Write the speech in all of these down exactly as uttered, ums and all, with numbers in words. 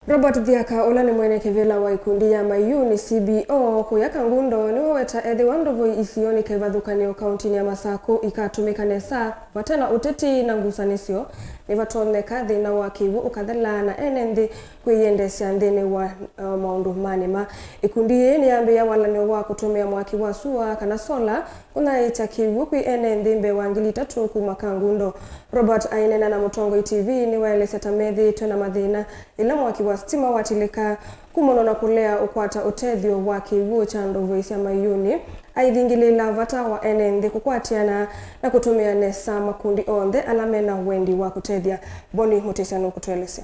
Robert Thiaka, ũla nĩ mwene kĩvĩla wa ikundi ya Mayuni C B O kũya Kangundo, nĩwaweta ethĩwa ndovoi isionĩ kĩvathũkany'o kauntinĩ ya Masakũ ikatũmĩka nesa vate na ũteti na ngusanĩsyo, nĩvatonyeka thĩna wa kĩw'ũ ũkathela na ene nthĩ kwĩyendeesya nthĩnĩ wa, uh, maũndũ ma nĩma. Ikundi yĩĩ nĩyambĩĩa walany'o wa kũtũmĩa mwaki wa sua kana sola kũnyaĩĩkya kĩw'ũ kwĩ ene nthĩ mbee wa ngili itatũ kuma Kangundo. Robert aineena na Mũtongoi T V nĩwaelesya ta methĩĩtwe na mathĩna ĩla mwaki wa sitima watilĩka. Kumana na kũlea ũkwata ũtethyo wa kĩw'ũ kya ndovoi sya Mayuni, aithingĩlĩĩla vata wa ene nthĩ kũkwatĩana na kũtũmĩa nesa makundi onthe ala mena wendi wa kũtethya. Boni Mũtĩsya nũkũtũelesya.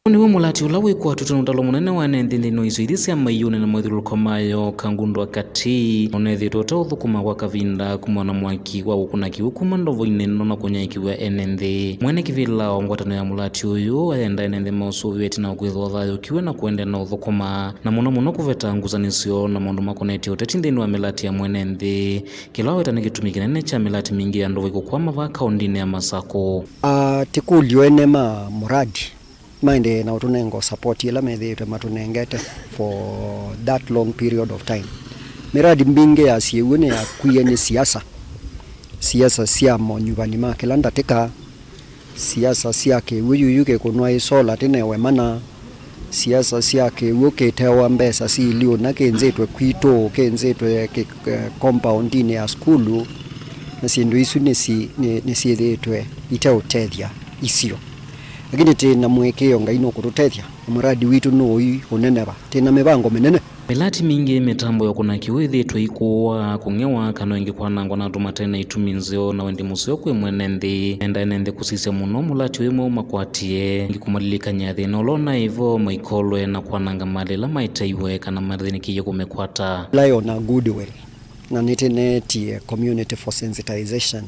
Ũũ nĩw'o mũlati ũla wĩkwatw'ĩtwe nĩ ũtalo mũnene wa ene nthĩ nthĩnĩ wa isio ithi sya Mayuni na mathyũlũlũko mayo, Kangundo wa Katĩ, ũnethĩĩtwe ũteũthũkũma kwa kavinda kumana na mwaki wa kũkũna kĩw'ũ kuma ndovoinĩ ĩno na kũnyaĩĩkĩw'a ene nthĩ. Mwene kĩvĩla wa ngwatanĩo ya mũlati ũyũ ayenda ene nthĩ maũsũvĩe ĩtina wa kwĩthĩwa ũthayũũkiw'e na kũendeea na ũthũkũma, na mũno mũno kũveta ngusanĩsyo na maũndũ makonetye ũteti nthĩnĩ wa mĩlati ya mwene nthĩ, kĩla aweta nĩ kĩtumi kĩnene kya mĩlati mingĩ ya ndovoi kũkwama vaa kaũndinĩ ya Masakũ. Ah, tĩkũlyo ene ma mũradi maendee na ũtũnenga support ĩla methĩĩtwe matũnengete for that long period of time. Mĩradi mbingĩ ya syĩw'ũ nĩyakwie nĩ siasa, siasa sya monyuvani ma kĩla ndatĩka, siasa sya kĩw'ũ yuyu kĩkũnwa ĩ sola tĩnewe mana, siasa sya kĩw'ũ kĩtewa mbesa siliũna kĩnzĩtwe kwitũ, kĩnzĩtwe kĩ-, eh, compoundinĩ ya sukulu, na syĩndũ isu nĩsi-, nĩ-, nĩsyĩthĩĩtwe iteũtethya isio. Lakini twĩ na mũĩkĩĩo Ngai nũkũtũtethya, na mũradi witũ nũũi ũneneva. Twĩ na mĩvango mĩnene. Mĩlati mingĩ, mĩtambo ya kũna kĩw'ũ ĩthĩĩtwe ĩikũwa, kũng'ewa, kana ĩngĩ kwanangwa na andũ mate na itumi nzeo na wendi mũseo kwĩ mwene nthĩ. Enda ene nthĩ kũsisya mũno mũlati ũyũ mweũ makwatie, ĩngĩ kũmalilikany'a thĩna ũla ũnaĩ vo, maikolwe na kwananga malĩ ĩla maĩteiwe kana mathĩnĩkĩie kũmĩkwata. Ĩla yona goodwill, na nĩtĩneetie community for sensitization.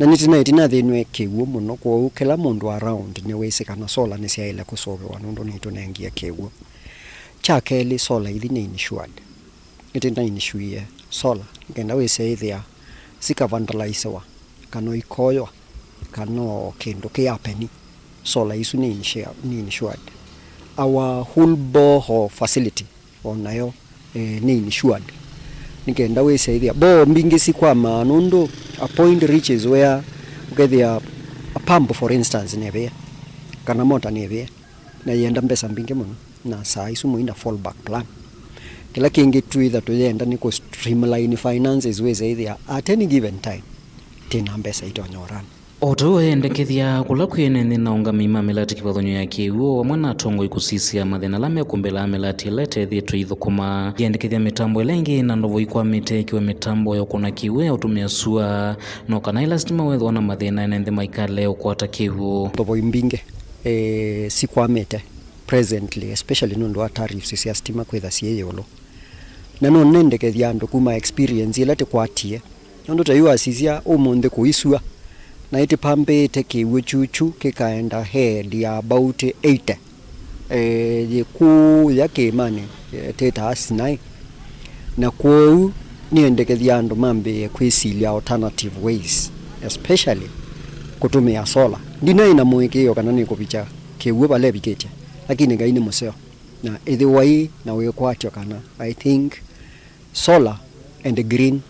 Na nĩtĩnaĩ tĩnathĩnw'e kĩw'ũ mũno, kwoou kĩla mũndũ around nĩwĩsĩ kana sola nĩsyaĩle kũsũvĩwa nũndũ nĩitũnengie kĩw'ũ. Kya kelĩ, sola ithi nĩ insured. Nĩtĩna insure sola nĩ kenda wĩse ĩthĩa sika vandalisewa, kana ikoywa, kana o kĩndũ kĩ apeni, sola isu nĩ insure-, nĩ insured. Our whole borehole facility o nayo, eh, nĩ insured. Nĩ kenda wĩsyaĩthĩa boo mbingĩ sikwamaa, nũndũ a point reaches where ũkethĩa a pump, for instance, nĩvĩe, kana mota nĩvĩe, na yĩenda mbesa mbingĩ mũno, na saa isu mũina fallback plan. Kĩla kĩngĩ twĩtha tũyenda nĩ kũ streamline finances, wĩsyaĩthĩa at any given time, twĩna mbesa itonya ũrana. O ta ũu ayendekethya kũla kwĩ ene nthĩ na aũngamĩi ma mĩlati kĩvathũkany'o ya kĩw'ũ, o vamwe na atongoi kũsisya mathĩna ala mekũmbĩlaa mĩlati ĩla ĩtethĩĩtwe ĩithũkũma, yendekethya mĩtambo ĩla ĩngĩ na ndovo ikwamĩte, ĩkiwa mĩtambo ya ũkũna kĩw'ũ ya ũtũmĩa sua, no kana ĩla sitima wethĩwa na mathĩna ene nthĩ maikale ũkwata kĩw'ũ. Ndovo mbingĩ, eh, sikwamĩte presently, especially nũndũ wa tariffs sya sitima kwĩtha syĩ ĩũlũ. Na no nendekethya andũ kuma experience ĩla tĩkwatie. Nũndũ ta yu wasisya ũmũnthĩ kũisua, na ĩtĩpambĩĩte kĩw'ũ kyukyu kĩkaenda head ya about eighty, eh, yĩkũũya kĩĩmanĩ, eh, tĩtaa Sinai. Na kwoou nĩendekethya andũ mambĩĩe kwĩsilya alternative ways, especially kũtũmĩa solar. Ndinaĩ na mũĩkĩĩo kana nĩkũvikya kĩw'ũ vala ĩvikĩtye, lakini Ngai nĩ mũseo, na ĩthĩwai na wĩkwatyo kana, I think, solar and green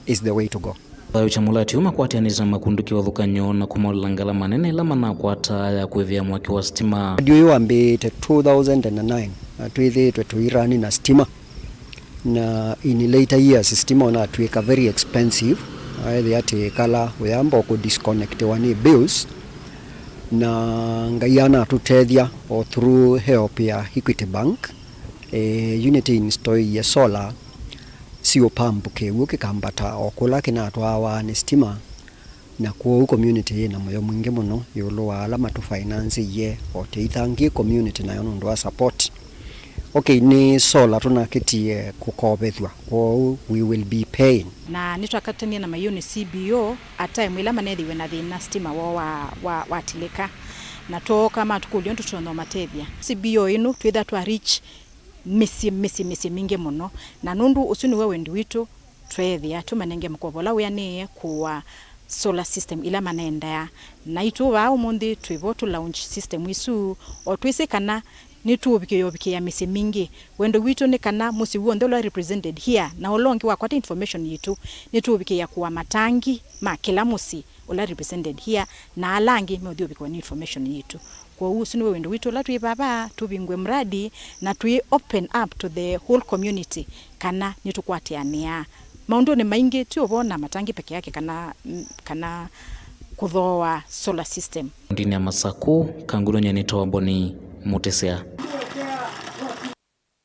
is the way to go. Thayũũkya mũlati ũũ makwatĩanĩte na makundi kĩvathũkany'o na kũmaũlĩla ngalama nene ĩla manakwata ya kũĩvĩa mwaki wa sitima. Mradi ũyũ wambĩĩte two thousand and nine, na twĩthĩĩtwe tũirani na sitima, na in later years sitima ũnatw'ĩka very expensive, aethĩa atĩ kala ũyamba kũ disconnectiwa nĩ bills, na Ngai anatũtethya o through help ya Equity Bank. Eh, unit install ye solar, siũ pump kĩw'ũ kĩkambata o kũla kĩnatwaawa nĩ sitima, na kwoou community yĩ na mũyo mwingĩ mũno ĩũlũ wa ala matũfinanceie, o tũithangie community nayo nũndũ wa support. Okay, nĩ solar tũnakĩtie kũkovethw'a, kwoou we will be paying. Na nĩtwakatanie na Mayuni C B O at time ĩla manethiwe na thĩna sitima woo wa, wa, watilĩka, na twooka matũkũlya ũndũ tũtonya ũmatethya. C B O ĩno twĩtha twa reach mĩsyĩ, mĩsyĩ, mĩsyĩ mingĩ mũno. Na nũndũ ũsu nĩw'o wendi witũ, tweethĩa tũmanenge mũkovo ũla wĩanĩĩe kũũa solar system ila manendaa. Naitũ vaa ũmũnthĩ twĩ vo tũ launch system isu, o twĩsĩ kana nĩtũũvikĩĩa ũvikĩĩa mĩsyĩ mingĩ. Wendo witũ nĩ kana mũsyĩ w'onthe ũla represented here na ũla ũngĩ wakwata information yitũ, nĩtũũvikĩĩa kũa matangi ma kĩla mũsyĩ ũla represented here, na ala angĩ meũthi ũvikĩwa nĩ information yitũ. Kwoou ũsu nĩw'o wendo witũ ũla twĩ vava, tũvingũe mradi na twĩ open up to the whole community kana nĩtũkwatĩanĩaa maũndũnĩ maingĩ, ti ũvo na matangi peke yake kana, kana kũthooa solar system. Ndini ya Masaku, Kangulunye nĩ Tomboni Mutisya.